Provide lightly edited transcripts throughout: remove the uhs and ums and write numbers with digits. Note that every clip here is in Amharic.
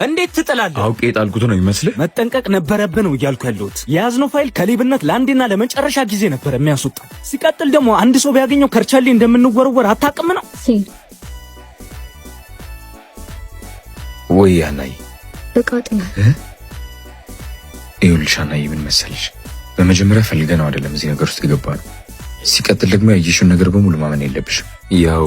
እንዴት ትጥላለህ? አውቄ የጣልኩት ነው ይመስልህ? መጠንቀቅ ነበረብህ ነው እያልኩ ያለሁት። የያዝነው ፋይል ከሌብነት ለአንዴና ለመጨረሻ ጊዜ ነበር የሚያስወጣ። ሲቀጥል ደግሞ አንድ ሰው ቢያገኘው ከርቸሌ እንደምንወረወር አታውቅም ነው? ሲል ወይ አናይ እቃ ጥላል። ይኸውልሽ አናይ፣ ምን መሰልሽ፣ በመጀመሪያ ፈልገነው አይደለም እዚህ ነገር ውስጥ የገባ ነው። ሲቀጥል ደግሞ ያየሽውን ነገር በሙሉ ማመን የለብሽም። ያው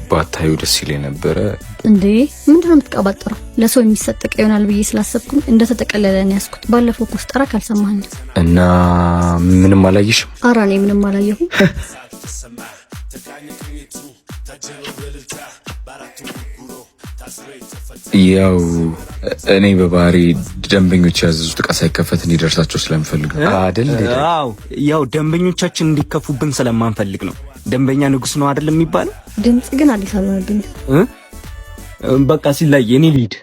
ባታዩ ደስ ይለኝ ነበረ። እንዴ ምንድነው የምትቀባጥረው? ለሰው የሚሰጠቅ ይሆናል ብዬ ስላሰብኩኝ እንደተጠቀለለ ነው ያዝኩት። ባለፈው እኮ ስጠራክ አልሰማኸኝም። እና ምንም አላየሽም? ኧረ እኔ ምንም አላየሁም። ያው እኔ በባህሪ ደንበኞች ያዘዙት ዕቃ ሳይከፈት እንዲደርሳቸው ስለምፈልግ ነው አይደል? አዎ፣ ያው ደንበኞቻችን እንዲከፉብን ስለማንፈልግ ነው። ደንበኛ ንጉስ ነው አይደል የሚባለው? ድምጽ ግን አዲስ አልሆነብኝም። በቃ ሲላይ እኔ ልሂድ።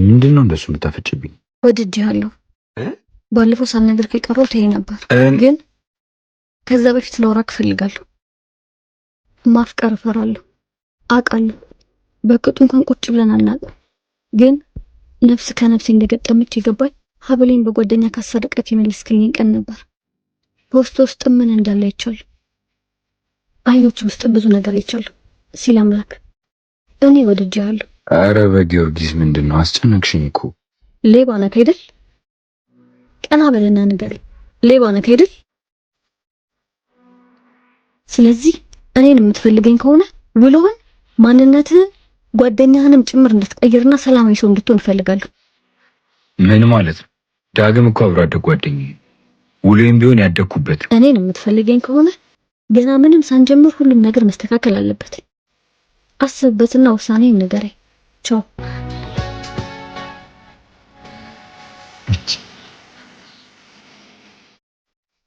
ምንድን ነው እንደሱ የምታፈጭብኝ? ወድጄሃለሁ። ባለፈው ሳልነግርህ የቀረሁት ይሄ ነበር፣ ግን ከዛ በፊት ላወራክ እፈልጋለሁ። ማፍቀር እፈራለሁ አውቃለሁ። በቅጡ እንኳን ቁጭ ብለን አናውቅም። ግን ነፍስ ከነፍሴ እንደገጠመች የገባኝ ሀብሌን በጓደኛ ካሰረቀት የመለስክልኝ ቀን ነበር። በውስጥ ውስጥ ምን እንዳለ አይቻለሁ። አይኖች ውስጥ ብዙ ነገር አይቻለሁ። ሲል አምላክ እኔ ወድጄሃለሁ። አረ በጊዮርጊስ ምንድን ነው አስጨነቅሽኝ እኮ። ሌባ ነህ አይደል? ቀና በልና ንገረኝ። ሌባ ነህ አይደል? ስለዚህ እኔን የምትፈልገኝ ከሆነ ውሎህን፣ ማንነትህን፣ ጓደኛህንም ጭምር እንድትቀይርና ሰላማዊ ሰው እንድትሆን እፈልጋለሁ። ምን ማለት ነው? ዳግም እኮ አብሮ አደግ ጓደኛዬ፣ ውሎዬም ቢሆን ያደግኩበት። እኔን የምትፈልገኝ ከሆነ ገና ምንም ሳንጀምር ሁሉም ነገር መስተካከል አለበት። አስብበትና ውሳኔ ንገረኝ። ቻው።